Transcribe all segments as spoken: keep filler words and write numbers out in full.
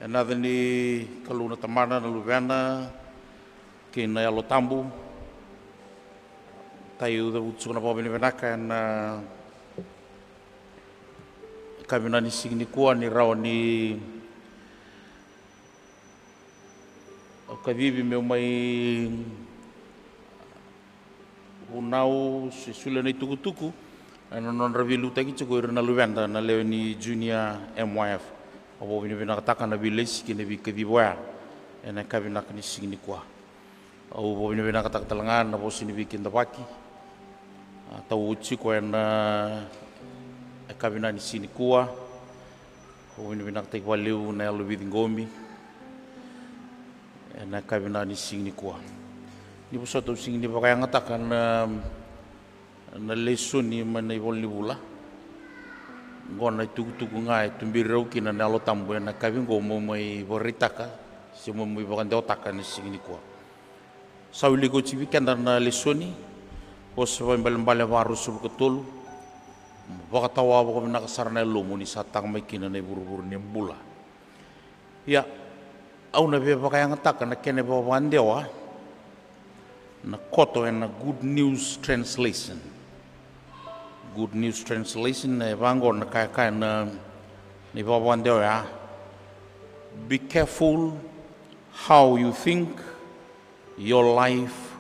Ena yaca ni Kalou na Tamana, na Luvena kei na Yalo Tabu. Tau cavuta tiko na vakavinavinaka ena yakavi ni siga nikua ni rawa ni au kacivi meu mai vunau se solia na itukutuku ena nodra veiliutaki tiko o ira na luveda na lewe ni Junior M Y F. Au vakavinavinakataka na veilesi kei na veikacivi oya ena yakavi vinaka ni siga nikua. Au vakavinavinakataka tale ga na vosa ni veikidavaki a tau oti tiko ena yakavi vinaka ni siga nikua. Au vakavinavinakataki vakalevu na yalo veiciqomi ena yakavi vinaka ni siga nikua. Ni vosota, au sega ni vakayagataka na, na lesoni mai na ivola ni vula. Oqo na itukutuku ga e tuberi au kina na Yalo Tabu ena yakavi oqo meu mai vakaraitaka se meu mai vakadewataka ena siga nikua. Sa wiliki oti vei keda na lesoni, Vosa Vakaibalebale va ruasagavulu ka tolu. Vakatawa vakavinaka sara na yalomu ni sa taka mai kina na ivurevure ni bula. Ia, au na via vakayagataka na kena ivakavakadewa na koto ena Good News Translation. Good News Translation e vaqo na ka e kaya na, na ivakavakadewa oya: "Be careful how you think, your life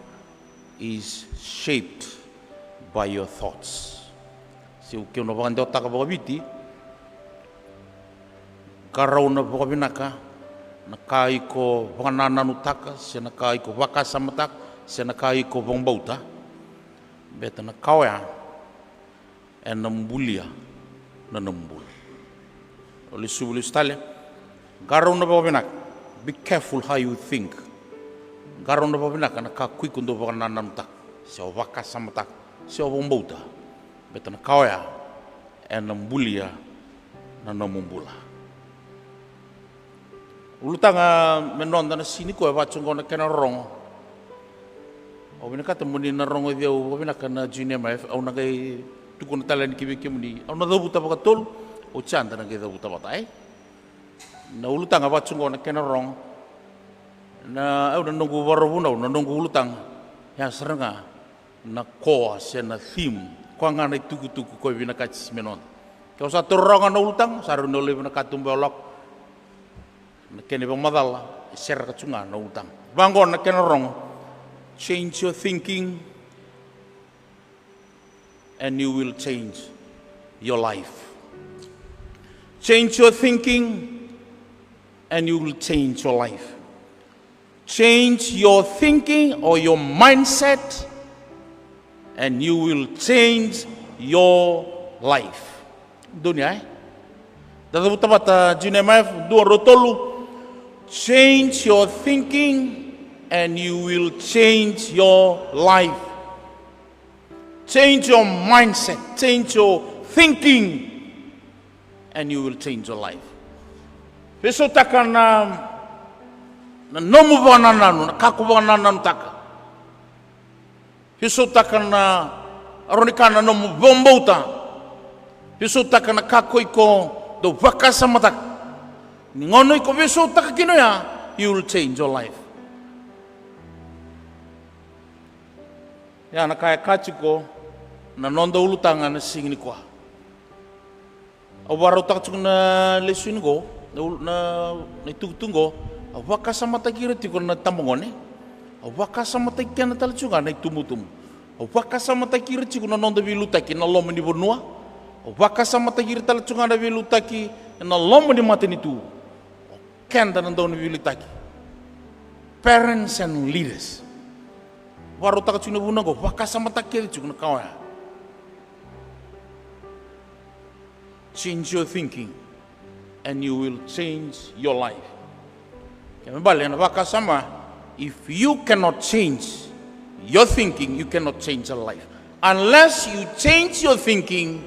is shaped by your thoughts." Se keu na vakadewataka vakaviti, qarauna vakavinaka na ka iko vakanananutaka, se na ka iko vakasamataka, se na ka iko vakabauta, beta na ka oya ena bulia na nomu bula. Au lesu, lesu tale. Qarauna vakavinaka. Be careful how you think. Qarauna vakavinaka na ka ko iko dau vakanananutaka, se o vakasamataka, se o vakabauta, beta na ka oya ena bulia na nomu bula. Ulutaga me noda na siga nikua e vaka tiko oqo na kena rorogo. Au vinakata mo ni na rogoci au vakavinaka na Junior M Y F, au na qai tukuna tale yani ki vei kemuni. Au na cavuta vakatolu, oti ya da na qai cavuta vata, e? Na ulutaga vaka tiko oqo na kena rorogo. Na, au na noqu varavunau, na noqu ulutaga, ya sara ga na core se na theme, koya ga na itukutuku koya e vinakati me noda. Ke o sa taura rawa ga na ulutaga, sa rawa ni o laiva na katuba e lako. Na kena ivakamacala e sereka tu ga na ulutaga. Vaqo na kena rogo: "Change your thinking and you will change your life. Change your thinking and you will change your life. Change your thinking or your mindset and you will change your life." Donu ya, e? Da cavuta vata, Junior M Y F, dua, rua, tolu. Change your thinking and you will change your life. Change your mindset, change your thinking, and you will change your life. Veisautaka na, na nomu vakanananu, na ka ko vakanananutaka. Veisautaka na, rawa ni kaya, na nomu vakabauta. Veisautaka na ka ko iko dau vakasamataka. Ni gauna iko veisautaka kina oya, you will change your life. Ya na ka e kaya tiko na noda ulutaga na siga nikua. Au vakarautaka tiko na lesoni qo, na, na, na itukutuku qo. Au vakasamataki ira tiko na itabagone. Au vakasamataki keda tale tiko ga na itubutubu. Au vakasamataki ira tiko na noda veiliutaki ena loma ni vanua. Au vakasamataki ira tale tiko ga na veiliutaki ena loma ni matanitu. Keda na dauniveiliutaki, parents and leaders. Vakarautaka tiko na vuna qo, vakasamataka kece tiko na ka oya. Change your thinking and you will change your life. Kena ibalebale, na vakasama, if you cannot change your thinking, you cannot change your life. Unless you change your thinking,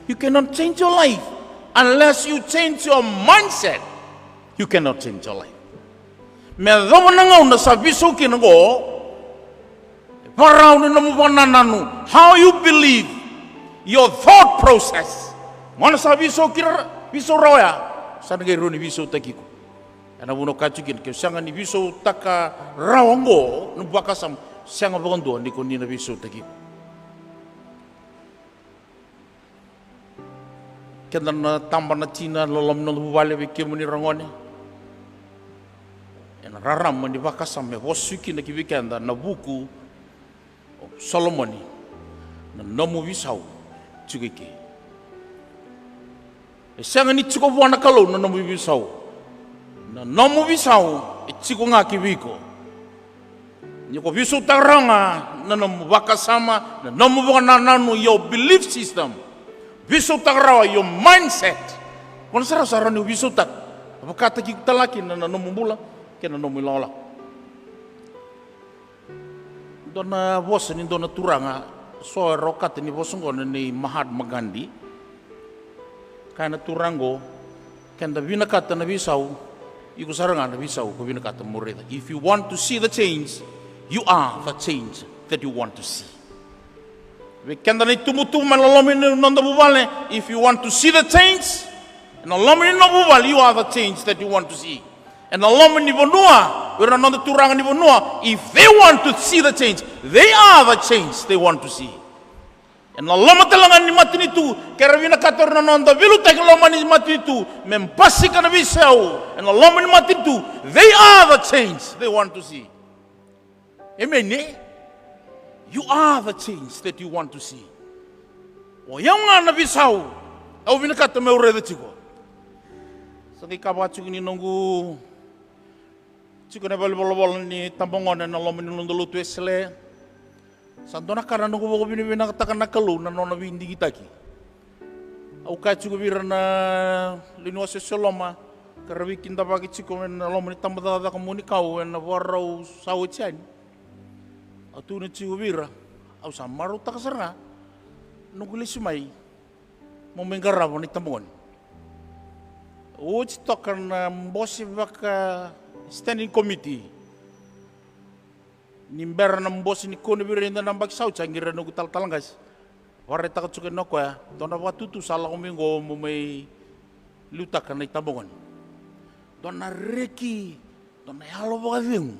you cannot change your life. Unless you change your mindset, you cannot change your life. Me yacova na gauna sa veisau kina qo, vakarau ni nomu vakanananu, how you believe, your thought process. Gauna sa veisau kina, veisau rawa ya, sa na qai rawa ni veisautaki iko. Ena vuna au kaya tiko kina, ke o sega ni veisautaka rawa oqo na vakasama, sega vakadua ni ko ni na veisautaki iko. Keda na taba, na tina, loloma ni noda vuvale, vei kemuni ragone. Ena rarama ni vakasama e vosa kina ki vei keda na vuku o Solomoni, na nomu veisau tiko i ke. E sega ni tiko vua na Kalou na nomu veisau. Na nomu veisau e tiko ga ki vei iko. Ni ko veisautaka rawa ga na nomu vakasama, na nomu vakanananu, your belief system. Veisautaka rawa, your mindset. Ko na sara sara ni veisautaka. Vakataki iko tale ga kina na nomu bula kei na nomu ilakolako. Dua na vosa ni dua na turaga, so era okata ni vosa oqo na nei Mahatma Gandhi. Kaya na turaga oqo, keda vinakata na veisau, iko sara ga na veisau ko vinakata mo raica. If you want to see the change, you are the change that you want to see. Vei keda na itubutubu mai loloma ni noda vuvale, if you want to see the change, ena loma ni nomu vuvale, you are the change that you want to see. Ena loma ni vanua, o ira na noda turaga ni vanua, if they want to see the change, they are the change they want to see. Ena loma tale ga ni matanitu, ke ra vinakata o ira na noda veiliutaki loma ni matanitu me basika na veisau ena loma ni matanitu, they are the change they want to see. Amen, e? You are the change that you want to see. O yau ga na veisau au vinakata meu raica tiko. Sa qai kaya vaka tiko ni noqu tiko na valenivolavola ni tabagone ena loma ni noda lotu Wesele. Sa dua na ka na noqu vakavinavinakataka na Kalou na nona veidigitaki. Au kaya tiko vei ira na lewe ni wasewase loma, ka ra veikidavaki tiko ena loma ni tabacakacaka Muanikau ena vakarau sa oti yani. Au tukuna tiko vei ira, au sa marautaka sara ga noqu lesi mai mo mai qarava na itabagone. Oti toka na bose vaka standing committee. Ni bera na bose ni kau na vei ira eda na yabaki sa oti, sa qiri ira noqu talatala qase. Vakaraitaka tiko kina o koya, dua na vakatutu sa lako mai qo mo mai liutaka na itabagone. Dua na reki, dua na yalo vakacegu,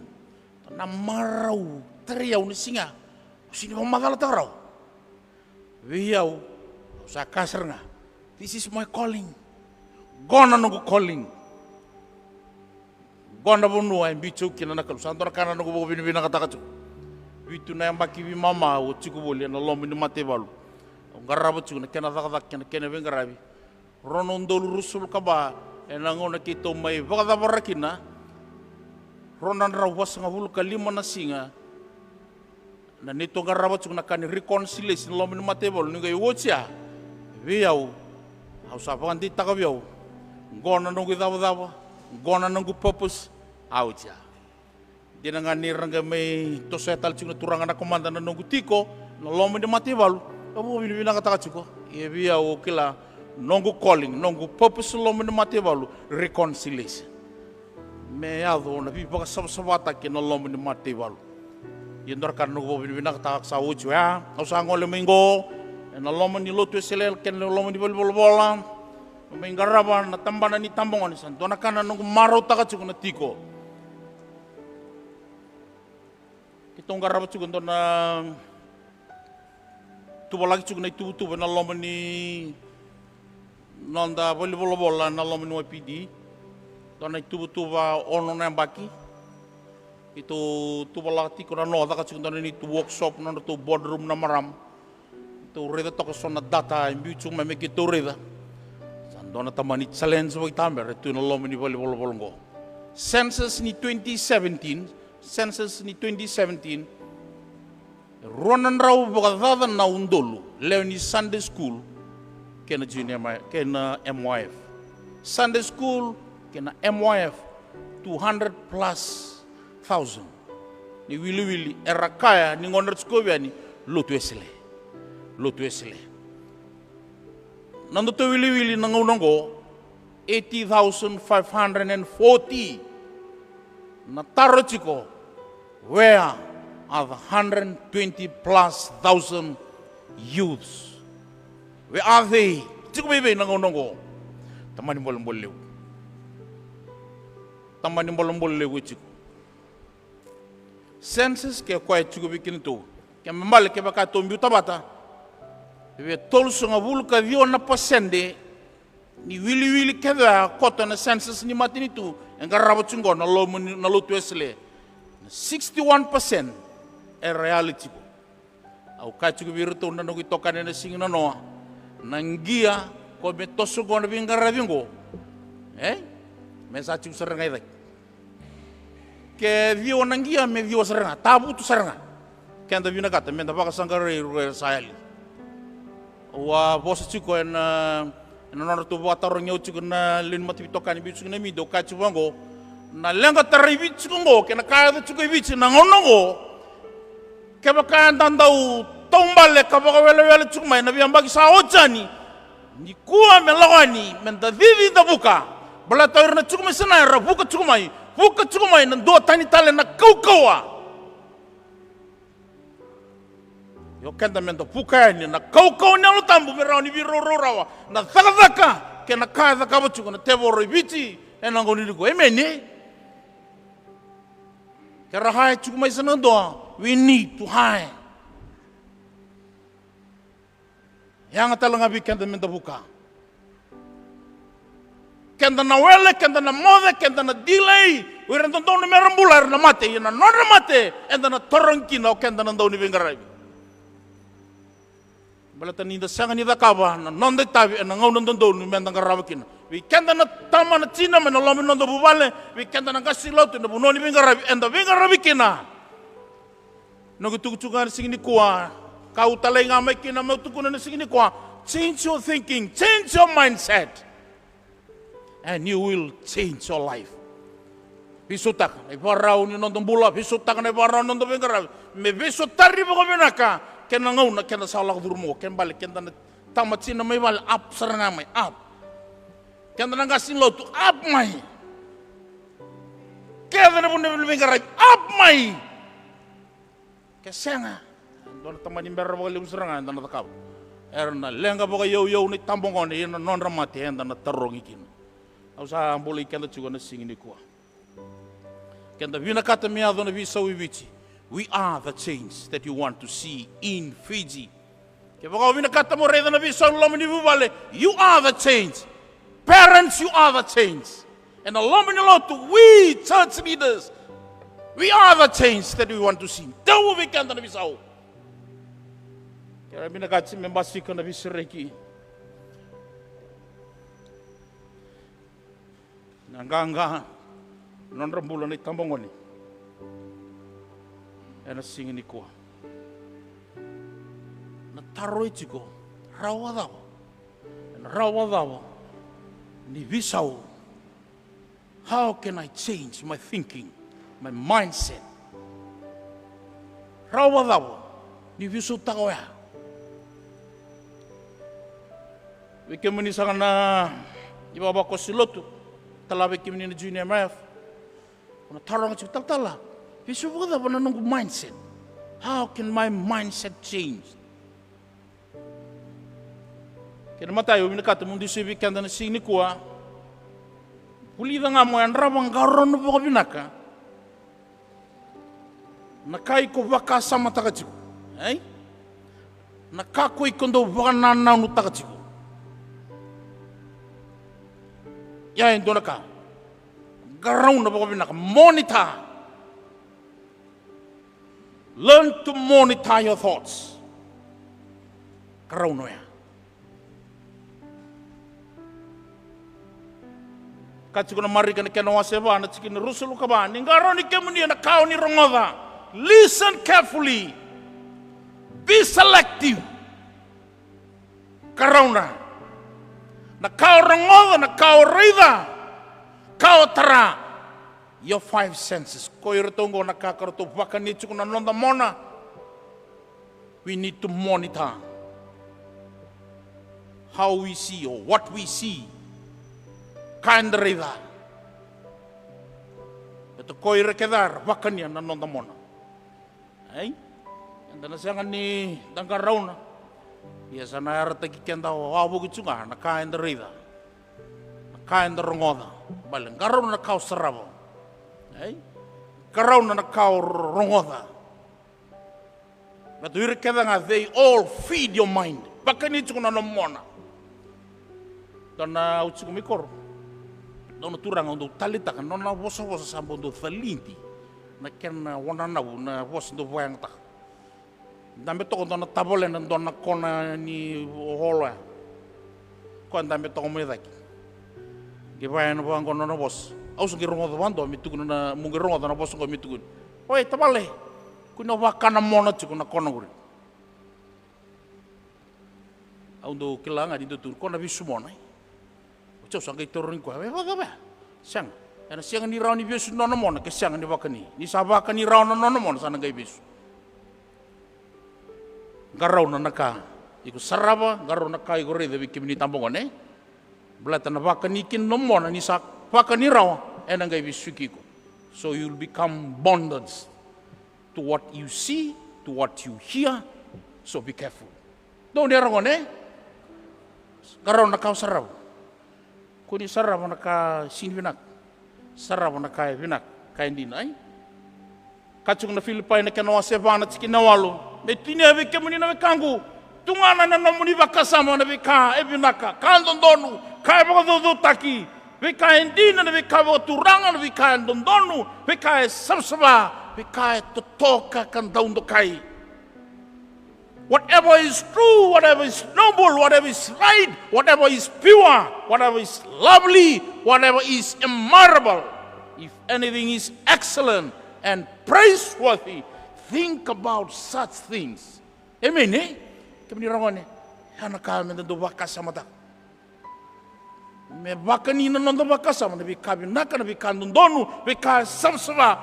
dua na marau, tarai au na siga. Au sega ni vakamacalataka rawa. Vei au, au sa kaya sara ga, this is my calling. Qo na noqu calling. Qo na vanua e biuti au kina na Kalou. Sa dua na ka na noqu vakavinavinakataka tiko. Vitu na yabaki veimama au tiko voli ena loma ni mataivalu. Au qarava tiko na kena cakacaka kei na kena veiqaravi. Rua na udolu ruasagavulu ka va ena gauna keitou mai vakacavara kina. Rua na drau vasagavulu ka lima na siga. Na neitou qarava tiko na ka ni reconciliation ena loma ni mataivalu, ni qai oti ya, vei au, au sa vakadeitaka vei au, qo na noqu icavacava, qo na noqu purpose, a oti ya. Dina ga ni ra qai mai tosoya tale tiko na turaga na komada na noqu tiko ena loma ni mataivalu, au vakavinavinakataka tiko. Ia vei au, au kila noqu calling, noqu purpose ena loma ni mataivalu, reconciliation. Me yaco na veivakasavasavataki ena loma ni mataivalu. Ia dua na ka na noqu vakavinavinakataka sa oti oya, au sa gole mai qo ena loma ni lotu Wesele kei na loma ni valenivolavola. Au mai qarava na tabana ni tabagone, sa dua na ka na noqu marautaka tiko na tiko. Keitou qarava tiko dua na tuvalaki tiko na ituvatuva ena loma ni noda valenivolavola ena loma ni Y P D. Dua na ituvatuva ono na yabaki. Keitou tuvalaka tiko na noda caka tiko dua na neitou workshop, nodratou boardroom na marama. Tou raica toka so na data e biu tiko mai me keitou raica. Sa dua na tamani challenge vakaitabera e tu ena loma ni valenivolavola oqo. Census ni twenty seventeen, census ni twenty seventeen, e rua na drau vakacaca na udolu lewe ni Sunday school kei na junior mi-, kei na M Y F. Sunday school kei na M Y F, two hundred plus thousand. Ni wiliwili era kaya ni gauna era tiko vei yani, lotu Wesele. Lotu Wesele. Na nodatou wiliwili na gauna oqo, eighty thousand five hundred and forty. Na taro tiko, where are the hundred twenty plus thousand youths? Where are they? Tiko mai vei na gauna oqo? Tamani bolebole levu. Tamani bolebole levu e tiko. Census ke koya e tiko vei kina tu. Ke me bale kevaka tou biuta vata, e via tolusagavulu ka ciwa na pasede ni wiliwili kece a koto ena census ni matanitu e qarava tiko qo na loma ni, na lotu Wesele. Na sixty-one percent era yali tiko. Au kaya tiko vei iratou na noqu itokani ena siga nanoa, na qia ko me toso qo na veiqaravi qo, e me sa tiko sara ga i cake. Ke ciwa na qia me ciwa sara ga, tavutu sara ga. Keda vinakata meda vakasaqarai ira sa yali. Au a vosa tiko ena, ena nodratou vakatarogi au tiko na lewe ni mataveitokani biu tiko na media, au kaya tiko vaqo, na leqa tarai Viti tiko qo kei na ka yaco tiko i Viti na gauna qo, kevaka eda dau taubale ka vakawelewele tiko mai na veiyabaki sa oti yani, nikua me lako yani meda cici da vuka. Baleta o ira na tiko mai Sinai era vuka tiko mai, vuka tiko mai na duatani tale na kaukauwa. Io, keda meda vuka yani na kaukauwa ni Yalo Tabu me rawa ni veiraurau rawa na cakacaka kei na ka e cakava tiko na tevoro i Viti ena gauna nikua. Emeni. Ke ra hire tiko mai sa na dua, we need to hire. Yaga tale ga vei keda meda vuka. Keda na wele, keda na moce, keda na delay. O ira dodonu mera bula era na mate, ia na nodra mate eda na tarogi kina o keda na dau ni veiqaravi. Baleta ni da sega ni cakava na noda itavi ena gauna dodonu meda qarava kina. Vei keda na tama na tina mai na loma ni noda vuvale, vei keda na qase ni lotu ena vanua ni veiqaravi eda veiqaravi kina. Noqu itukutuku ga na siga nikua, kau talai ga mai kina meu tukuna na siga nikua, change your thinking, change your mindset, and you will change your life. Veisautaka na ivakarau ni noda bula, veisautaka na ivakarau ni noda veiqaravi, me veisotari vakavinaka kei na gauna keda sa lako curuma qo. Ke bale keda na tama tina mai vale, up sara ga mai, up. Keda na qase ni lotu, up mai. Keda na vanua ni veiqaravi, up mai. Ke sega, dua na tamani bera vakalevu sara ga eda na cakava. Era na leqa vakaiyauyau na itabagone, ia na nodra mate eda na tarogi kina. Au sa bolei keda tiko na siga nikua. Keda vinakata me yaco na veisau i Viti. We are the change that you want to see in Fiji. Kevaka o vinakata mo raica na veisau e loma ni vuvale, you are the change. Parents, you are the change. Ena loma ni lotu, we church leaders, we are the change that we want to see. Dau vei keda na veisau. Keda vinakati me basika na veisereki, na qaqa, nodra bula na itabagone ena siga nikua. Na taro e tiko, rawa cava? Ena rawa cava ni veisau? How can I change my thinking, my mindset? Rawa cava ni veisautaka oya? Vei kemuni saka na ivavakoso lotu, tala vei kemuni na junior M I F. Ko na taroga tiko talatala, veisau vakacava na noqu mindset? How can my mindset change? Kena matai, au vinakata meu dusia vei keda na siga nikua. Vulica ga mo yadrava qarauna vakavinaka na ka iko vakasamataka tiko, ei? Na ka ko iko dau vakanananutaka tiko. Ia e dua na ka, qarauna vakavinaka, monitor. Learn to monitor your thoughts. Qarauna oya. Ka tiko na Marika na kena wase va, na tikina ruasagavulu ka va, ni qarauni kemuni ena ka o ni rogoca. Listen carefully. Be selective. Qarauna na ka o rogoca, na ka o raica, ka o tara. Your five senses. Ko iratou oqo na ka ka ratou vakani tiko na noda mona. We need to monitor how we see or what we see. Ka eda raica. Baleta ko ira kece era vakania na noda mona. Ei? Eda na sega ni da qarauna. Ia sa na yarataki keda wavoki tu ga na ka eda raica, na ka eda rogoca. Bale, qarauna na ka o sarava. Ei? Qarauna na ka o rogoca. Baleta o ira kece ga, they all feed your mind. Vakani tiko na nomu mona. Dua na, au tiko mai koro, dua na turaga au dau taleitaka na nona vosavosa, sa bau dau calidi na kena wananavu na vosa dau vakayagataka. Dabe toka dua na tavale ena dua na kona ni holo ya. Koya dabe toka mai cake. Qai vaya na vaqo na nona vosa. Au sa qai rogoca vakadua me tukuna na, mo qai rogoca na vosa qo me tukuna: "Oi tavale, kua ni o vakana mona tiko na kona qori." Au dau kila ga ni dua tu ko na vesu mona. Oti au sa qai tarogi koya, "E vakacava ya?" "Sega. Ena sega ni rawa ni vesu na nona mona ke sega ni vakani. Ni sa vakani rawa na nona mona sa na qai vesu." Qarauna na ka iko sarava, qarauna na ka iko raica vei kemuni tabagone. Baleta na vakani kina na mona, ni sa vakani rawa, ena qai vesuki iko. So you'll become bondage to what you see, to what you hear. So be careful. Dou ni ragone, qarauna na ka o sarava. Kua ni sarava na ka sini vinaka. Sarava na ka e vinaka, ka e dina, ai? Ka tiko na Filipai na kena wase va na tikina e walu: "Me tinia vei kemuni na wekaqu, tugana ena nomuni vakasama na veika e vinaka, ka dodonu, ka e vakacaucautaki, veika e dina, na veika vakaturaga, na veika e dodonu, veika e savasava, veika e totoka ka dau dokai. Whatever is true, whatever is noble, whatever is right, whatever is pure, whatever is lovely, whatever is admirable, if anything is excellent and praiseworthy, think about such things." Amen, e? Kemuni ragone, ya na ka meda dau vakasamataka. Me vakani na noda vakasama na veika vinaka, na veika dodonu, veika savasava.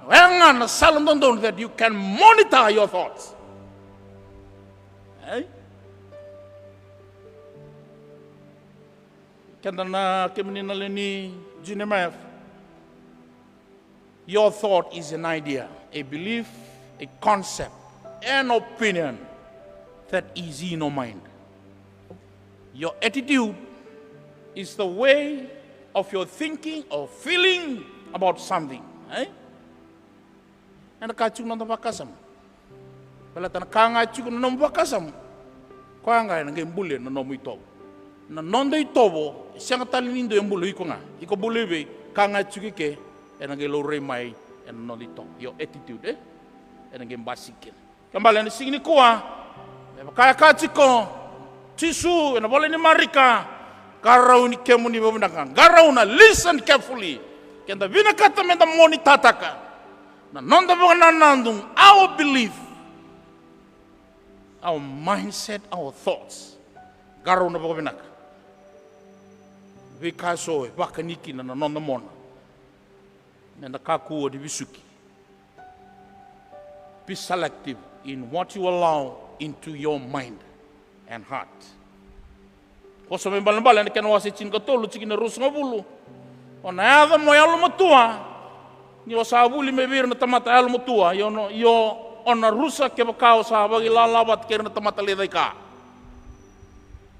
Oya ga na sala dodonu that you can monitor your thoughts. Ei? Keda na, kemuni na lewe ni Junior M I F. Your thought is an idea, a belief, a concept, an opinion that is in your mind. Your attitude is the way of your thinking or feeling about something, eh? Ena ka tiko na noda vakasama. Baleta na ka ga e tiko na nomu vakasama, koya ga ena qai bulia na nomu itovo. Na noda itovo e sega tale ni dua e bulia, iko ga. Iko bulia vei? Ka ga e tiko i ke ena qai laurai mai ena noda itovo. Your attitude, e? Ena qai basika kina. Kena ibalebale ena siga nikua, me vaka e kaya tiko o Jisu ena ivola ni Marika, qarauni kemuni vakavinaka, qarauna, listen carefully. Keda vinakata meda monitataka na noda vakanananu, our belief, our mindset, our thoughts. Qarauna vakavinaka. Veika eso e vakani kina na noda mona, meda kakua ni vesuki. Be selective in what you allow into your mind and heart. Vosa mai balebale ena kena wase tinikatolu, tikina ruasagavulu. O na yaco mo yalomatua ni o sa vuli mai vei ira na tamata yalomatua, io, o na, io, o na rusa kevaka o sa vakailala vata kei ira na tamata lai caka.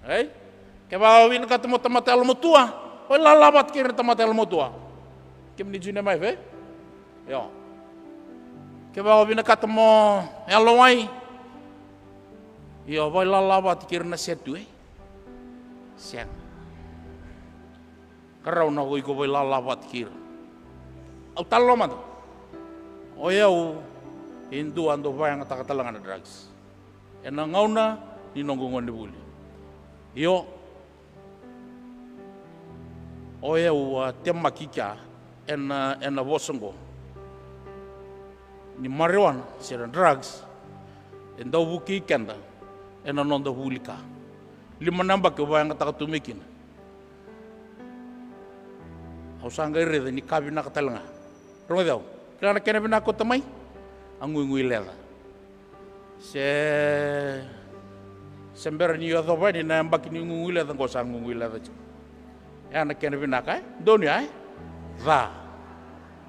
Ei? Kevaka o vinakata mo tamata yalomatua, o ilala vata kei ira na tamata yalomatua. Kemuni Junior M I F, e? Io. Kevaka o vinakata mo yalowai, io, vakailala vata kei ira na setu, e? Sega. Qarauna o iko vakailala vata kei ira. Au talanoa mada. O yau e dua dau vakayagataka tale ga na drugs ena gauna ni noqu gonevuli. Io, o yau a temaki kea ena, ena vosa oqo ni marijuana se na drugs, e dau vukei keda ena noda vuli ka. Lima na yabaki au vakayagataka tu mai kina. Au sa qai raica ni ka vinaka tale ga. Rogoci au. Kila na kena vinaka, kauta mai, a guigui leca. Se, se bera ni yacova yani na yabaki ni guigui leca, qo sa guigui leca tiko. Ya na kena vinaka, e? Donu ya, e? Ca.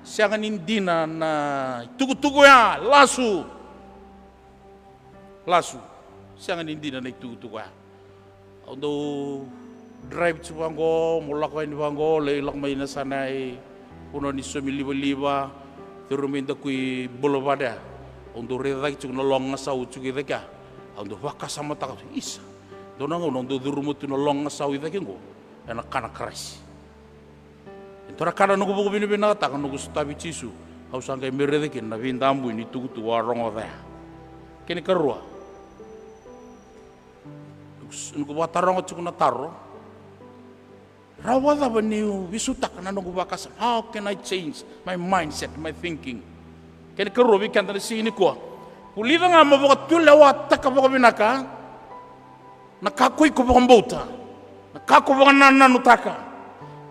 Sega ni dina na itukutuku ya, lasu. Lasu. Sega ni dina na itukutuku ya. Au dau drive tiko vaqo, mo lako yani vaqo, lai lako mai na sana i Vanua ni saumi livaliva, curuma i Dakui Boulevard ya. Au dau raica cake tiko na loga gasau tiko i cake ya. Au dau vakasamataka tu, isa. Dua na gauna au dau curuma tu na loga gasau i cake oqo. Ena kana karasi. E dua na ka na noqu vakavinavinakataka, noqu sotavi Jisu. Au sa qai mai raica kina na veidabui ni tukutuku au a rogoca ya. Kena ikarua. Noqu, noqu vakataroga tiko na taro. Rawa vakacava niu veisautaka na noqu vakasama? How can I change my mindset, my thinking? Kena ikarua vei keda na siga nikua. Vulica ga mo vakatulewataka vakavinaka na ka ko iko vakabauta, na ka ko vakanananutaka,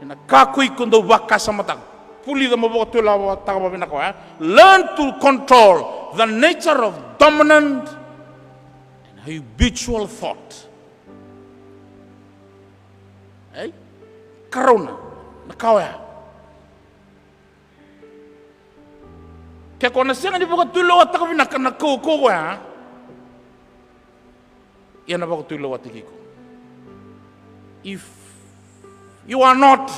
na ka ko iko dau vakasamataka. Vulica mo vakatulewataka vakavinaka oya. Learn to control the nature of dominant and habitual thought. Ei? Karauna na ka oya. Ke ko na sega ni vakatulewataka vinaka na kaukaua oya, ia na vakatulewataki iko. If you are not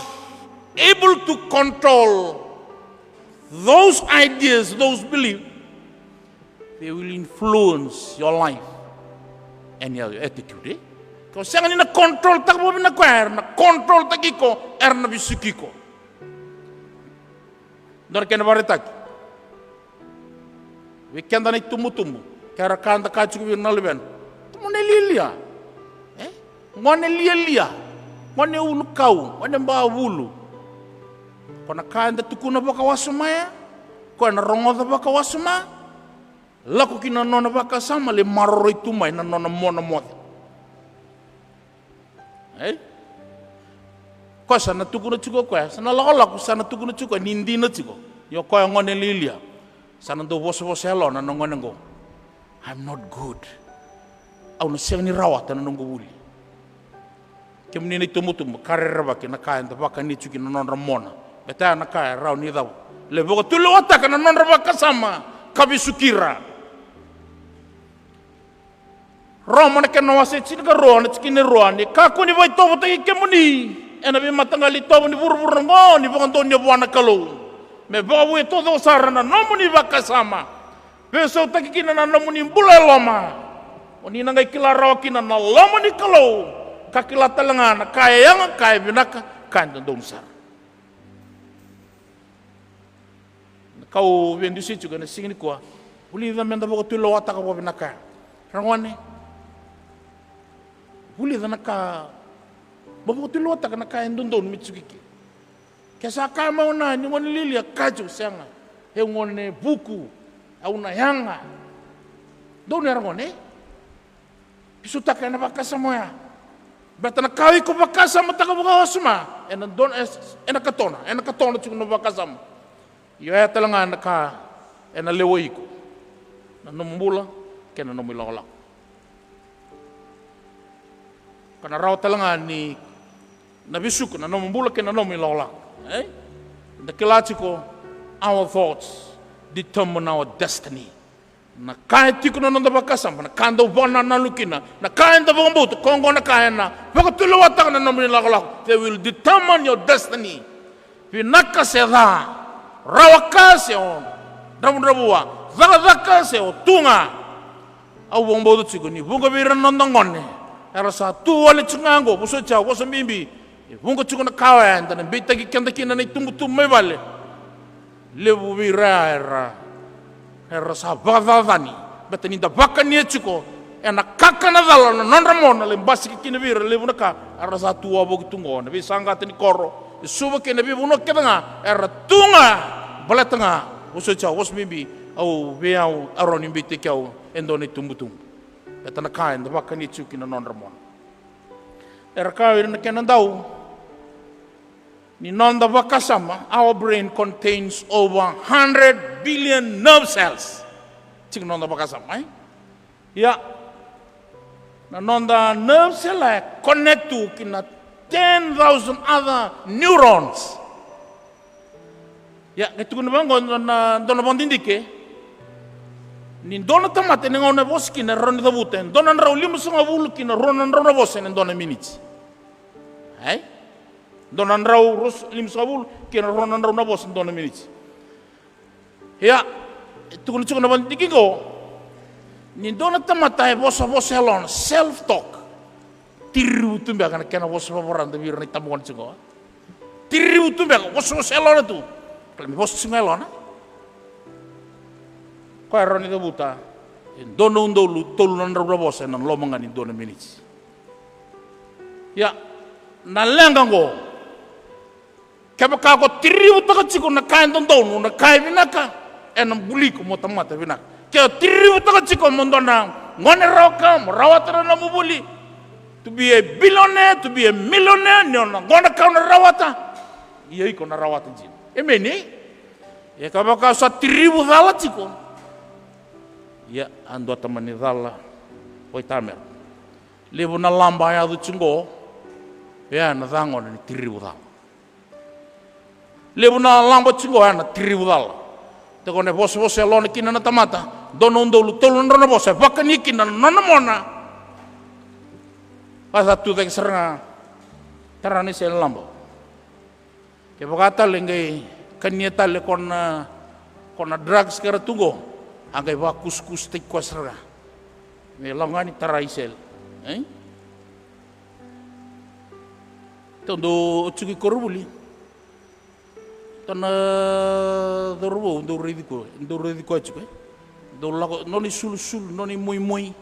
able to control those ideas, those beliefs, they will influence your life and your attitude, eh? Ko sega ni na control taka vakavinaka koya, era na control taki iko, era na vesuki iko. Dua na kena vakaraitaki. Vei keda na itubutubu, ke ra ka da kaya tiko vei ira na luvena, gone lialia. E? Gone lialia. Gone ulukau, gone bavulu. Ko na ka eda tukuna vakawasoma ya, ko ena rogoca vakawasoma. Lako ki na nona vakasama, lai maroroi tu mai na nona mona moce. Ei? Koya sa na tukuna tiko o koya, sa na lakolako sa na tukuna tiko ni dina tiko. Ni o koya gone lialia. Sa na dau vosavosa e lona na gone oqo. I'm not good. Au na sega ni rawata na noqu vuli. Kemuni na itubutubu, ka rerevaki na ka eda vakani tiko kina na nodra mona. Beta ya na ka e rawa ni cava. Lai vakatulewataka na nodra vakasama ka vesuki ira. Roma na kena wase tinikarua, na tikina e rua, ni kakua ni vakatovotaki kemuni ena veimataqali itovo ni vuravura oqo, ni vakadonuya vua na Kalou. Me vakavouya taucoko sara na nomuni vakasama. Veisautaki kina na nomuni bula e loma. Oni na qai kila rawa kina na loma ni Kalou. Ka kila tale ga na ka e yaga, ka e vinaka, ka e dodonu sara. Na ka au via dusia tiko ena siga nikua, vulica meda vakatulewataka vakavinaka. Ragone, vulica na ka, mo vakatulewataka na ka e dodonu me tiko i ke. Ke sa kaya mai o na ni gone lialia, kaya tiko sega. E gone vuku, au na yaga. Donu ya ragone, e? Veisautaka ena vakasama oya. Beta na ka o iko vakasamataka vakawasoma, ena dona, ena katona, ena katona tiko na vakasama. Io, oya tale ga na ka ena lewai iko. Na nomu bula kei na nomu ilakolako. Ka na rawa tale ga ni na vesuka na nomu bula kei na nomu ilakolako. E? Da kila tiko, our thoughts determine our destiny. Na ka e tiko na noda vakasama, na ka dau vakanananu kina, na ka eda vakabauta, ko oqo na ka ena vakatulewataka na nomu ilakolako. They will determine your destiny. Vinaka se ca, rawa ka se o dravudravua, cakacaka se o tu ga. Au vakabauta tiko ni vuqa vei ira na noda gone era sa tu wale tiko ga oqo, vosoti au, vosa bibi. E vuqa tiko na ka oya eda na beitaki keda kina na itubutubu mai vale. Levu vei ira era, era sa vakacacani. Beta ni da vakania tiko ena kakana cala na nodra mona, lai basika kina vei ira levu na ka era sa tu wavoki tu oqo, na veisaqata ni koro e Suva kei na veivanua kece ga era tu ga. Baleta ga, vosoti au, vosa bibi, au vei au, au rawa ni beitaki au e dua na itubutubu. Beta na ka eda vakania tiko kina na nodra mona. Era kaya o ira na kena dau ni noda vakasama, our brain contains over hundred billion nerve cells. Tiko na noda vakasama, e? Ia, na noda nerve cell e connect tu ki na ten thousand other neurons. Ia, qai tukuna vaqo dua na, dua na vakadidike. Ni dua na tamata ena gauna e vosa kina e rawa ni cavuta e dua na drau limasagavulu ki na rua na drau na vosa ena dua na miniti. Ai? Dua na drau ruas limasagavulu kei na rua na drau na vosa dua na miniti. Ia, e tukuna tiko na vadidike qo, ni dua na tamata e vosavosa e lona, self talk. Tirivu tu beka na kena vosa vavarada vei ira na itabagone tiko qo. Tirivu tu beka, vosavosa e lona tu. Kala me vosa tiko ga e lona. Koya e rawa ni cavuta e dua na udolu tolu na drau na vosa ena loma ga ni dua na miniti. Ia, na leqa qo, kevaka ko tirivutaka tiko na ka e dodonu, na ka e vinaka, ena buli iko mo tamata vinaka. Ke o tirivutaka tiko mo dua na gone rawa ka, mo rawata na nomu vuli, to be a billionaire, to be a millionaire, ni o na gone ka o na rawata, ia iko na rawata dina. Emeni? Ia kevaka o sa tirivu cala tiko, ia a dua tamani cala vaitamera. Levu na laba a yaco tiko qo, oya na cagona ni tirivu cala. Levu na laba tiko qo, oya na tirivu cala. Tiko na vosavosa e lona kina na tamata, dua na udolu tolu na drau na vosa e vakani kina na nona mona. Vasa tu cake sara ga, tara na isele laba. Kevaka tale qai kania tale ko na, ko na drugs ka ra tu qo, a qai vakusakusataki koya sara ga. Me lako ga ni tara isele. E? Tou dou tiko i koronivuli. Tou na cauravou, dou raici koya, dou raici koya tiko, e? Dou lako, nona isulusulu, nona imoimoi.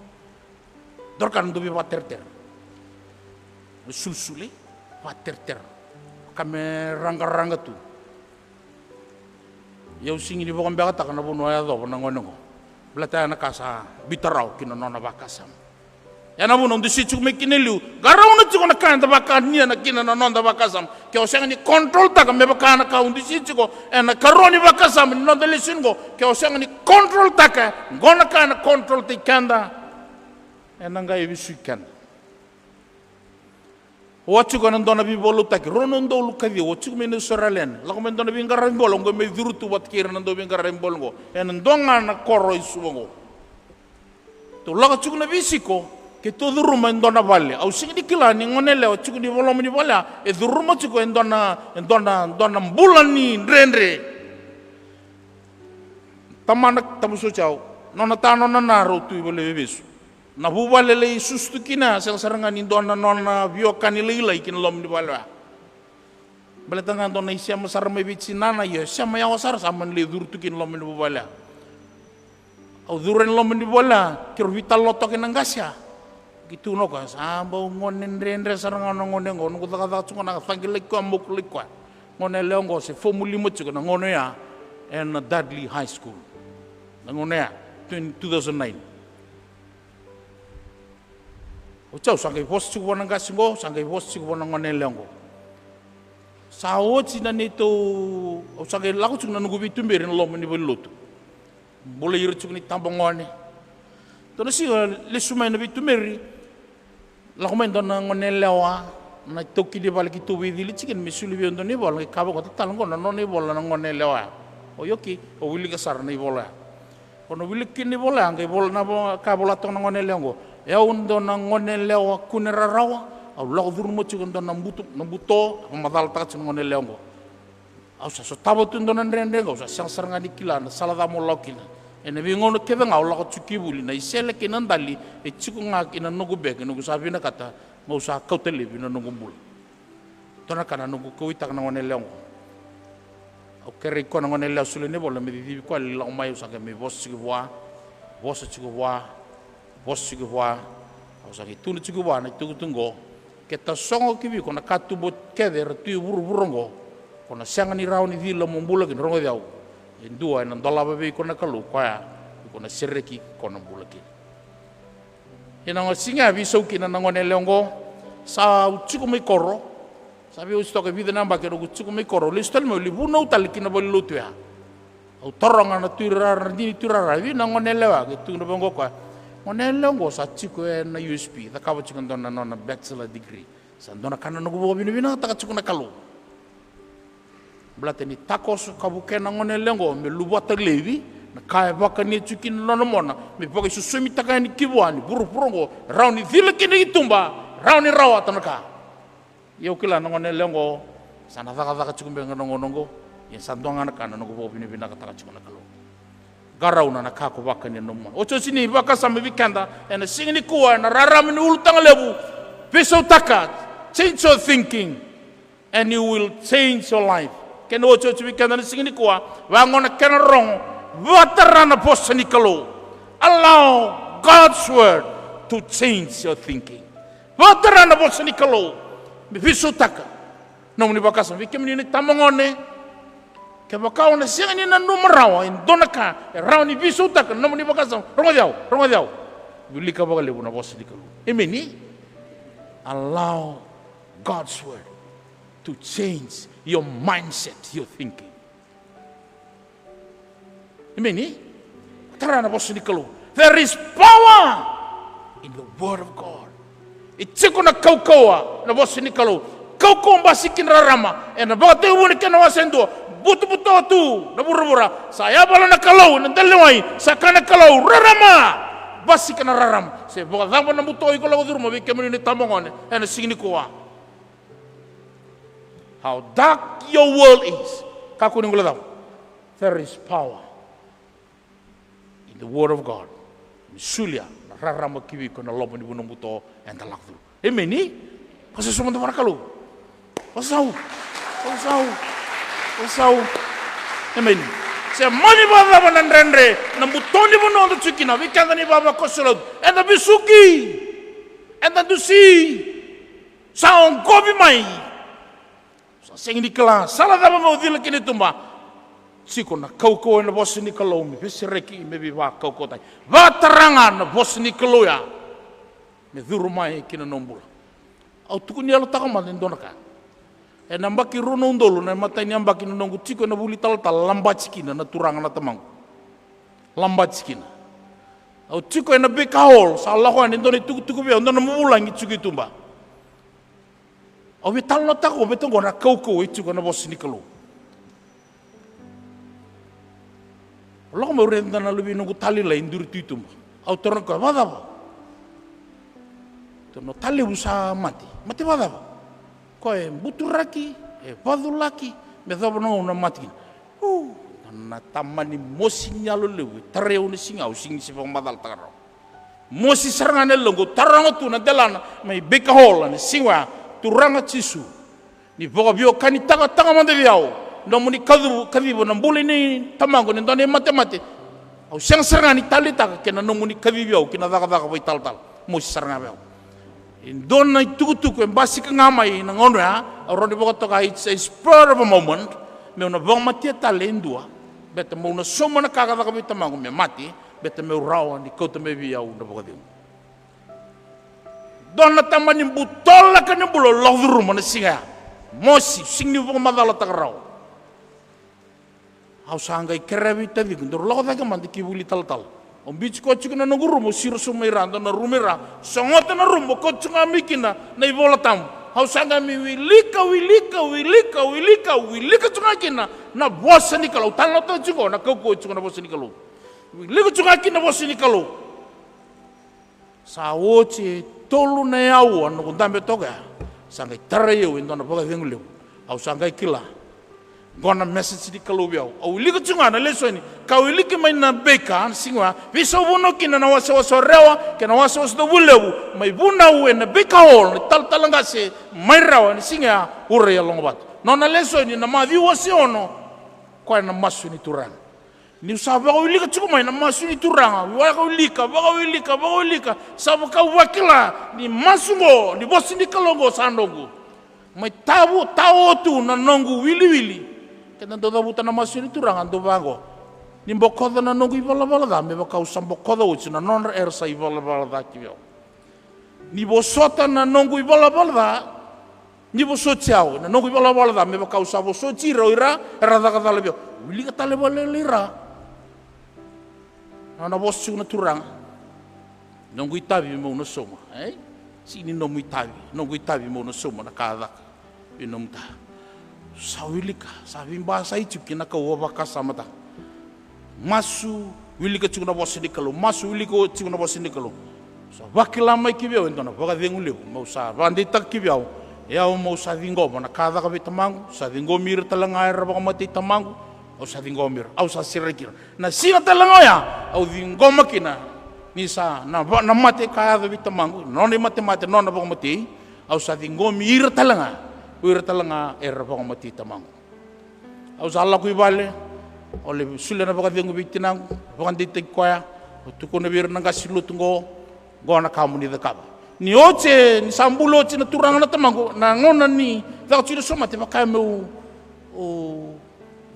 Dua na ka na dau veivakateretere. Sulusulu, e? Vakateretere. Ka me raqaraqa tu. Ia au sega ni vakabekataka na vanua e yacova na gone oqo. Baleta ya na ka sa biuta rawa kina na nona vakasama. Ya na vanua au dusia tiko mai kina e liu. Qarauna tiko na ka eda vakania na kina na noda vakasama. Ke o sega ni controltaka me vaka na ka au dusia tiko ena ikarua ni vakasama ni noda lesoni oqo. Ke o sega ni controltaka, qo na ka ena controltaki keda. Ena qai vesuki keda. Au a tiko ena dua na veivakalotutaki, rua na udolu ka ciwa, au a tiko mai na Australia. Lako mai dua na veiqaravi bola, au qai mai curu tu vata kei ira na dau veiqaravi bola oqo. Ena dua ga na koro e Suva oqo. Tou lako tiko na veisiko, keitou curuma e dua na vale. Au sega ni kila ni gone yalewa tiko ni loma ni vale ya, e curuma tiko e dua na, e dua na, dua na bula ni dredre. Tamana, tamusoti au, nona ta nona na rau tu i vale veivesu. Na vuvale lai susu tu kina, sega sara ga ni dua na nona veiwekani lailai kina loma ni vale oya. Baleta ga dua na isema sara mai vei tinana, io, e sema yawa sara sa mani lai curu tu kina loma ni vuvale oya. Au curu ena loma ni vuvale oya, keirau veitalanoa toka kei na qase ya. Qai tukuna o koya, sa bau gone dredre sara ga na gone oqo, noqu cakacaka tiko ga na cagilaki koya, mokulaki koya. Gone yalewa oqo se fomu lima tiko na gauna oya ena Dudley High School. Na gauna oya, twenty, two thousand nine. Oti au sa qai vosa tiko vua na qase oqo, sa qai vosa tiko vua na gone yalewa oqo. Sa oti na neitou, au sa qai lako tiko na noqu veituberi ena loma ni valenilotu. Bulai ira tiko na itabagone. Dua na siga lesu mai na veituberi, lako mai dua na gone yalewa, na itaukei ni vale keitou veicili tiko kina me soli vei au dua na ivola, qai kaya vaqo, tatala qo na nona ivola na gone yalewa ya. O io, okay, au wilika sara na ivola ya. Ko na wilika kina na ivola ya, qai vola na vo-, ka vola toka na gone yalewa oqo. E au dua na gone yalewa kune rarawa, au lako curuma tiko e dua na buto, na buto, a vakamacalataka tiko na gone yalewa oqo. Au sa sotava tu e dua na dredre qo, au sa sega sara ga ni kila na sala cava meu lako kina. Ena veigauna kece ga au lako tiko ki vuli, na isele kei na dali e tiko ga ena noqu beke, noqu sa vinakata meu sa kauta laivi na noqu bula. Dua na ka na noqu kauwaitaka na gone yalewa oqo. Au kerei koya na gone yalewa solia na ivola me cicivi koya, lai lako mai, au sa qai mai vosa tiko vua, vosa tiko vua, vosa tiko vua. Au sa qai tukuna tiko vua na itukutuku oqo. Ke tasogo ki vei iko na katuba kece era tu e vuravura oqo, ko na sega ni rawa ni cila mo bula kina, rogoci au. E dua ena dolava vei iko na Kalou, koya iko na sereki, ko na bula kina. Ia na siga ya veisau kina na gone yalewa oqo, sa au tiko mai koro, sa veiwasei toka e vica na yabaki au tiko mai koro, lesu tale mai, au lai vunau tale ki na valenilotu ya. Au taroga na tuirara, na dina ni tuirara, vei na gone yalewa ya, qai tukuna vaqo o koya, gone yalewa oqo sa tiko ena U S P, cakava tiko e dua na nona bachelor degree. Sa dua na ka na noqu vakavinavinakataka tiko na Kalou. Baleta ni takoso ka vukea na gone yalewa oqo me luvata laivi na ka e vakania tiko kina na nona mona, me vakaisosomitaka yani ki vua ni vuravura oqo e rawa ni cila kina i tuba, rawa ni rawata na ka. Ia au kila na gone yalewa oqo, Sa na cakacaka tiko beka na gauna oqo, ia sa dua ga na ka na noqu vakavinavinakataka tiko na Kalou. Qarauna na ka ko vakani na nomu mona. Otioti ni vakasama vei keda ena siga nikua, ena rarama ni ulutaga levu, veisautaka, change your thinking, and you will change your life. Kena otioti vei keda na siga nikua, vaqo na kena rogo, vakatara na vosa ni Kalou. Allow God's word to change your thinking. Vakatara na vosa ni Kalou me veisautaka nomuni vakasama. Vei kemuni na itabagone, kevaka o na sega ni nanuma rawa e dua na ka e rawa ni veisautaka na nomuni vakasama, rogoci au, rogoci au. Wilika vakalevu na vosa ni Kalou. Emeni. Allow God's word to change your mindset, your thinking. Emeni. Tara na vosa ni Kalou. There is power in the word of God. E tiko na kaukauwa na vosa ni Kalou. Kaukauwa basika na rarama. Ena Vakatekivu na kena wase dua, butobuto tu na vuravura, sa yavala na Kalou ena dela ni wai, sa kaya na Kalou, rarama. Basika na rarama. Se vakacava na buto iko lako curuma, vei kemuni na itabagone, ena siga nikua. How dark your world is. Kakua ni guilecava. There is power in the word of God. Ni solia na rarama ki vei iko ena loma ni vanua buto eda lako curuma. Emeni. Vosa sobu mada vua na Kalou. Vosa au. Vosa au. Vosa au. Emeni. Se mani vakacava na dredre, na buto ni vanua eda tiko kina, vei keda na ivavakoso lotu, eda vesuki. Eda dusi. Sa oqovi mai. Sa sega ni kila sala cava mo cila kina i tuba. Tiko na kaukauwa ena vosa ni Kalou me veisereki, me veivakaukauwataki. Vakatara ga na vosa ni Kalou ya me curu mai ki na nomu bula. Au tukuni yalotaka mada e dua na ka. Ena yabaki rua na udolu, na imatai ni yabaki na noqu tiko ena vuli talatala, labati kina na turaga na tamaqu. Labati kina. Au tiko ena Baker Hall, sa lako yani e dua na itukutuku vei au, e dua na vuvulagi tiko i tuba. Au veitalanoataka vata oqo na kaukauwa e tiko ena vosa ni Kalou. Au lako mai, au raica na luvei noqu tale lailai e duri tu i tuba. Au taroga koya, vakacava? Tou na talevu sa mate. Mate vakacava? Koya e buturaki, e vaculaki, me yacova na gauna mate kina. U, na tamani mosi ni yalo levu e tarai au na siga, au sega ni se vakamacalataka rawa. Mosi sara ga na yaloqu, au taroga tu na delana mai Baker Hall ena siga oya, Turaga Jisu, ni vakaveiwekanitaka mada vei au nomuni kaciva, kaciva na bula nei tamaqu, ni dua na imatemate. Au sega sara ga ni taleitaka kei na nomuni kacivi au ki na cakacaka vakaitalatala. Mosi sara ga vei au. E dua na itukutuku e basika ga mai na gauna oya, au rawa ni vakatoka, it's a spur of a moment, meu na vakamatea tale e dua, baleta meu na sauma na ka ka caka vei tamaqu me mate, baleta meu rawa ni kauta mai vei au na vakacegu. Dua na tamani butolaka ni bula au lako curuma na siga ya. Mosi, sega ni vakamacalataka rawa. Au sa qai kerea vei taciqu, daru lako cake mada ki vuli talatala. Au biuti koya tiko na noqu rumu, au siro sobu mai ra, dua na rumu i ra. Sogota na rumu, au kauta tiko ga mai kina na iVola Tabu. Au sa qai mai wilika, wilika, wilika, wilika, wilika tiko ga kina na vosa ni Kalou. Talanoataka tiko na kaukauwa tiko na vosa ni Kalou. Wilika tiko ga kina na vosa ni Kalou. Sa oti e tolu na aua noqu dabe toka ya, sa qai tarai au e dua na vakacegu levu. Au sa qai kila, qo na message ni Kalou vei au. Au wilika tiko ga na lesoni ka wiliki mai na Baker na siga oya, veisau vanua kina na wasewase o Rewa kei na wasewase o Davuilevu, mai vunau ena Baker Hall na talatala qase mai Rewa ena siga ya, Urai Yalogovatu. Nona lesoni na Maciu wase ono, koya na masu ni Turaga. Niu sa vakawilika tiko mai na masu ni Turaga, au vakawilika, vakawilika, vakawilika, sa vaka au vakila ni masu oqo, ni vosa ni Kalou oqo sa noqu. Mai tavo, tao tu na noqu wiliwili. Keda dau cavuta na masu ni Turaga, dau vaqo. Ni bokoca na noqu ivalavala ca, me vaka au sa bokoca oti na nodra era sa ivalavala ca ki vei au. Ni vosota na noqu ivalavala ca, ni vosoti au, na noqu ivalavala ca, me vaka au sa vosoti ira o ira era caka cala vei au. Wilika tale vakalailai ira. Na nona vosa tiko na Turaga. Noqu itavi meu na sauma, e? Sega ni nomu itavi, noqu itavi meu na sauma na ka a caka. Vei nomu ta. Sa wilika, sa veibasai tiko kina ka au vakasamataka. Masu, wilika tiko na vosa ni Kalou, masu, wilika tiko na vosa ni Kalou. Sa vakila mai ki vei au e dua na vakacegu levu, meu sa vakadeitaka ki vei au Ia au, au sa ciqoma na ka caka vei tamaqu, sa ciqomi ira tale ga era vakamatei tamaqu, au sa ciqomi ira, au sa sereki ira. Na siga tale ga oya au ciqoma kina ni sa na, na mate ka yaco vei tamaqu, nona imatemate, nona vakamatei, au sa ciqomi ira tale ga, o ira tale ga era vakamatei tamaqu. Au sa lako i vale, au lai solia na vakacegu vei tinaqu, vakadeitaki koya, au tukuna vei ira na qase lotu qo, qo na ka mo ni cakava. Ni oti, ni sa bula oti na turaga na tamaqu, na gauna ni caka tiko na somate, vaka meu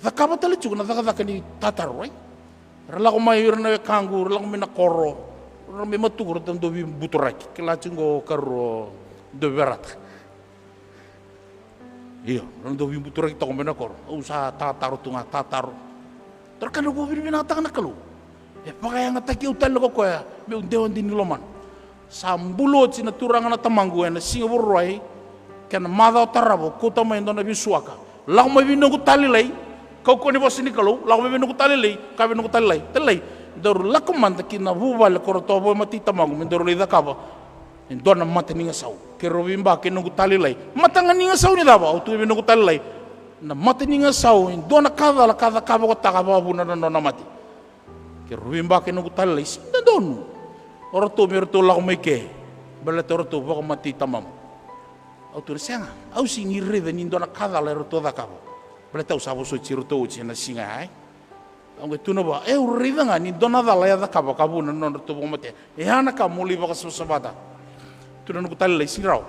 cakava tale tiko na cakacaka ni tataro, right? Ra lako mai ira na wekaqu, ra lako mai na koro, ra mai matuku, ra dau veibuturaki, kila tiko qo karua dau verata. Io, ra dau veibuturaki toka mai na koro. Au sa tataro tu ga, tataro. Tara ka na vua vinavinakataka na Kalou. E vakayagataki au tale ko koya meu dewa dina ni lomana. Sa bula oti na turaga na tamaqu ena siga Vakarauwai, kena macawa tarava au kauta mai e dua na veisuaka. Lako mai vei noqu talilai, kaukauwa ni vosa ni Kalou, lako mai vei noqu talilai, ka vei noqu talilai, talilai, daru lako mada ki na vuvale ko ratou a vakamatei tamaqu me daru lai cakava e dua na mata ni gasau. Keirau veibaka kei noqu talilai. Mata ga ni gasau ni cava? Au tukuna vei noqu talilai, na mata ni gasau e dua na ka cala ka cakava ko Taka vakavuna na nona mate. Keirau veibaka kei noqu talilai, sega ni dodonu o ratou me ratou lako mai ke, baleta o ratou vakamatei tamamu. Au tukuna, sega, au sega ni raica ni dua na ka cala e ratou cakava, baleta au sa vosoti iratou oti ena siga ya, e. Au qai tukuna vua, e, au raica ga ni dua na cala e a cakava ka vuna na nodratou vakamatea. E a na ka mo lai vakasavasavataka. Tukuna noqu talilai, sega ni rawa.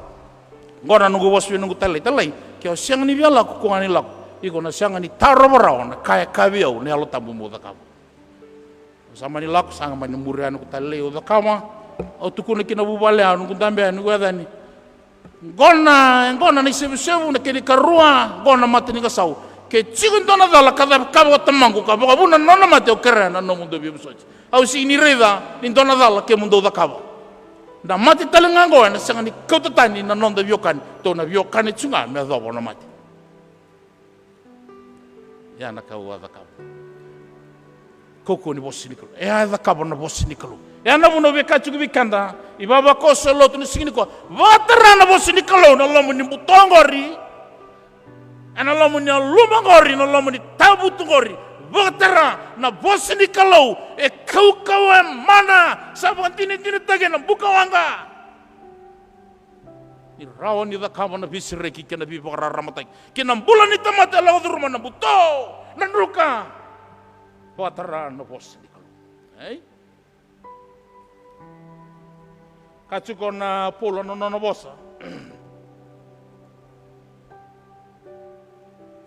Qo na noqu vosa vei noqu talilai, talilai, ke o sega ni via lako, kua ga ni lako. Iko na sega ni tarova rawa na ka e kaya vei au na Yalo Tabu meu cakava. Au sa mani lako, sa mani muria noqu talilai, au cakava. Au tukuna ki na vuvale ya, noqu dabe ya, noqu yacani. Qo na, qo na isevusevu, na kena ikarua, qo na mata ni gasau. Ke tiko e dua na cala ka cakava ko tamaqu ka vakavuna na nona mate, au kerea na nomudou veivosoti. Au sega ni raica ni dua na cala kemudou cakava. Na mate tale ga qo ena sega ni kauta tani na noda veiwekani. Tou na veiwekani tiko ga me yacova na mate. Ia na ka au a cakava. Kaukauwa ni vosa ni Kalou. E a cakava na vosa ni Kalou. E a na vuna au via kaya tiko vei keda, ivavakoso e lotu na siga nikua. Vakatara na vosa ni Kalou na loma ni buto oqori. Ena loma ni yaluma oqori, na loma ni tavutu oqori. Vakatara na vosa ni Kalou. E kaukauwa, e mana, sa vakadinadinataki ena bukawaqa. Ni rawa ni cakava na veisereki kei na veivakararamataki kei na bula ni tamata e lako curuma na buto, na druka. Vakatara na vosa ni Kalou. Ei? Ka tiko na Paula na nona vosa.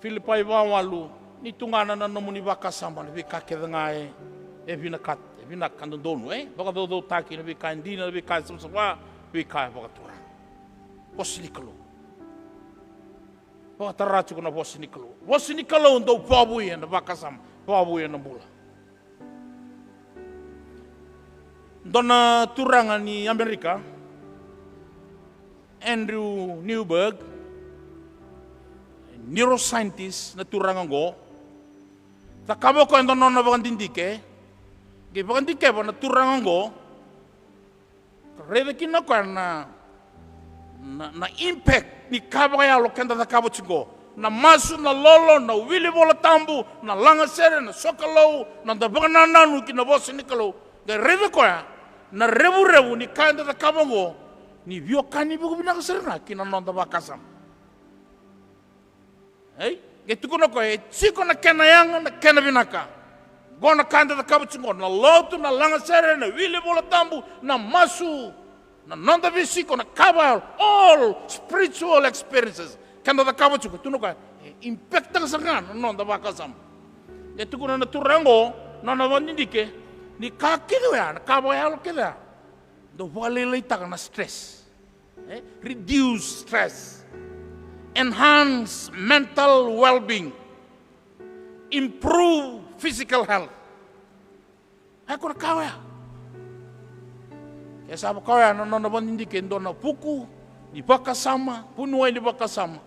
Filipai va walu, ni tugana na nomuni vakasama na veika kece ga e, e vinaka, e vinaka dodonu, e vakacaucautaki na veika e dina, na veika e savasava, veika e vakaturaga. Vosa ni Kalou. Vakatara tiko na vosa ni Kalou. Vosa ni Kalou dau vakavoui ena vakasama, vakavoui ena bula. Dua na turaga ni Amerika, Andrew Newberg, neuroscientist na turaga oqo. Cakava o koya e dua na nona vakadidike, qai vakadikeva na turaga oqo. Raica kina o koya na, na, na impact ni ka vakayalo keda cakava tiko. Na masu, na lolo, na wili Vola Tabu, na lagasere, na sokalou, na noda vakanananu ki na vosa ni Kalou. Qai raica o koya na revurevu ni ka eda cakava oqo, ni veiwekani vakavinaka sara ga ki na noda vakasama. Ei? Qai tukuna o koya, e tiko na kena yaga, na kena vinaka. Qo na ka eda cakava tiko, na lotu, na lagasere, na wili Vola Tabu, na masu, na noda veisiko, na ka vakayalo, all spiritual experiences keda cakava tiko, tukuna o koya, e impact-taka sara ga na noda vakasama. Qai tukuna na turaga oqo, nona vakadidike, ni ka kece oya, na ka vakayalo kece oya, dau vakalailaitaka na stress. Eh, reduce stress, enhance mental well-being, improve physical health. E koya na ka oya. Ke sa vaka oya na nona vakadidike e dua na vuku ni vakasama, vuniwai ni vakasama.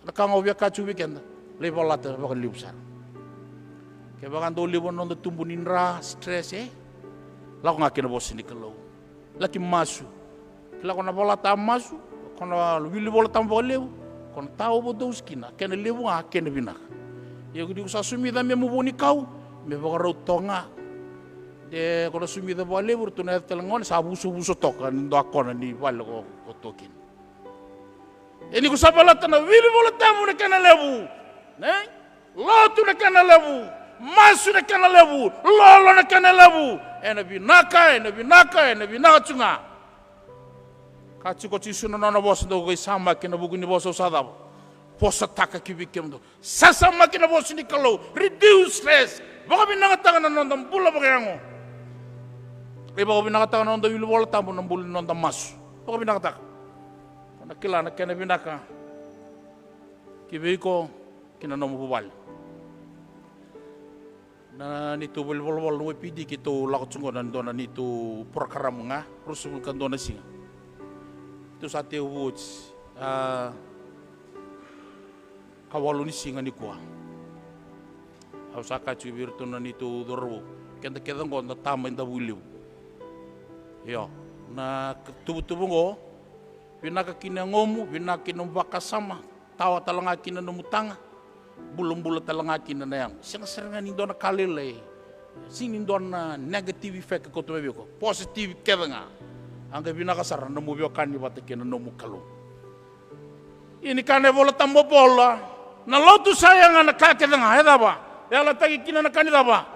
Na ka ga au via kaya tiko vei keda, lai valata vakalevu sara. Kevaka dau levu na noda tubu ni dra, stress, e lako ga ki na vosa ni Kalou. Laki masu. Kila ko na valata masu, ko na wili Vola Tabu vakalevu, ko na ta overdose kina, kena levu ga kena vinaka. Ia ko ni ko sa sumica me mu vunikau, me vakarau toka ga. De ko na sumica vakalevu, ratou na yaco tale gone sa vusavusa toka ni dua kona ni vale ko, ko toka kina. E ni ko sa valata na wili Vola Tabu na kena levu, ne? Lotu na kena levu, masu na kena levu, lolo na kena levu. Ena vinaka, ena vinaka, ena vinaka tu ga. Ka tiko Jisu na nona vosa, dou qai samaki ena vuku ni vosa au sa cava. Vosataka ki vei kemudou. Sasamaki na vosa ni Kalou. Reduce stress. Vakavinakataka na noda bula vakayago. E vakavinakataka na noda wili Vola Tabu na bula ni noda masu. Vakavinakataka. Ko na kila na kena vinaka ki vei iko, ki na nomu vuvale. Na neitou valenivolavola na Y P D keitou lako tiko qo na dua na neitou porokaramu ga, ruasagavulu ka dua na siga. Keitou sa tekivu oti, a, ka walu ni siga nikua. Au sa kaya tiko vei iratou na neitou cauravou, keda kece qo da ta mai Davuilevu. Io, na k-, tuvatuva qo, vinaka kina yagomu, vinaka kina nomu vakasama, tawa tale ga kina nomu taga, bulabula tale ga kina na yago. Sega sara ga ni dua na ka lailai. Sega ni dua na negative effect e kauta mai vei iko. Positive kece ga. A qai vinaka sara na nomu veiwekani vata kei na nomu Kalou. Ia ni kaya na iVola Tabu o Paula, na lotu sa yaga na ka kece ga, e cava? E yalataki kina na ka ni cava?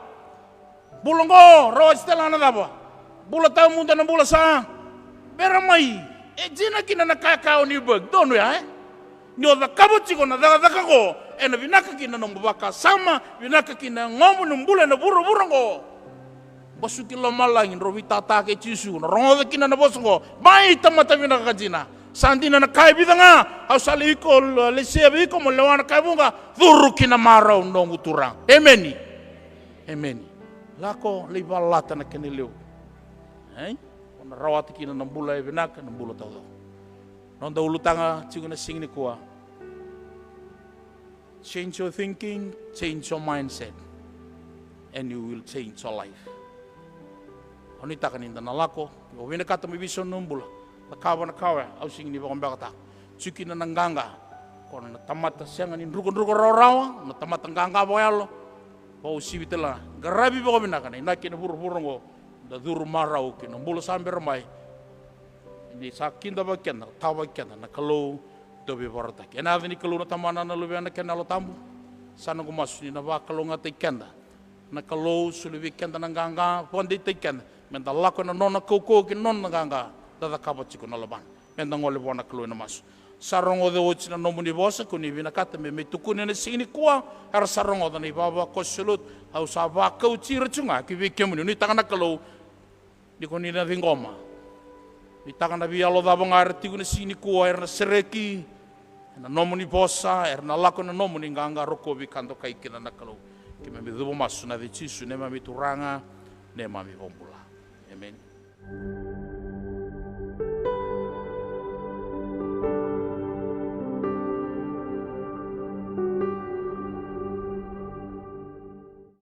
Bula oqo, rawati tale ga na cava? Bula tawamudu, na bula sa bera mai. E dina kina na ka e kaya o Newberg, donu ya, e? Ni o cakava tiko na cakacaka oqo, ena vinaka kina nomu vakasama, vinaka kina yagomu ni bula ena vuravura oqo. Basuki lomalagi, drau veitata kei Jisu, na rogoca kina na vosa oqo. Mai tamata vinaka ka dina. Sa dina na ka e vica ga, au sa lei iko, lei save iko mo lewa na ka e vuqa, curu ki na marau noqu Turaga. Emeni. Emeni. Lako, lei valata na kena levu. Ei? O na rawata kina na bula e vinaka, na bula taucoko. Noda ulutaga tiko na siga nikua. Change your thinking, change your mindset, and you will change your life. Au nuitaka ni da na lako, o vinakata me veisau na nomu bula, cakava na ka oya, au sega ni vakabekataka. Tiko kina na qaqa, ko na tamata sega ni drukadruka rawarawa, na tamata qaqa vakayalo, vakauasivi tale ga, qaravi vakavinaka na inaki ena vuravura oqo, da curu marau ki na bula sa bera mai. Ni sa kidavaki keda, tawaki keda na Kalou, dau veivakarautaki. Ena yaca ni Kalou na Tamana, na Luvena kei na Yalo Tabu. Sa noqu masu ni na vakalougatataki keda na Kalou, solia vei keda na qaqa, vakadeitaki keda me da lako ena nona kaukauwa kei na nona qaqa, da cakava tiko na lomana. Me da gole vua na Kalou ena masu. Sa rogoca oti na nomuni vosa, ko ni vinakata me mai tukuni ena siga nikua, era sa rogoca na ivavakoso lotu, au sa vakauti ira tu ga ki vei kemuni. Nuitaka na Kalou ni ko ni na ciqoma. Nuitaka na veiyalo cava ga era tiko na siga nikua, era na sereki ena nomuni vosa, era na lako ena nomuni qaqa. Rokovi ka dokai kina na Kalou. Keimami cuva masu ena yaca i Jisu, neimami Turaga, neimami iVakabula. Emeni.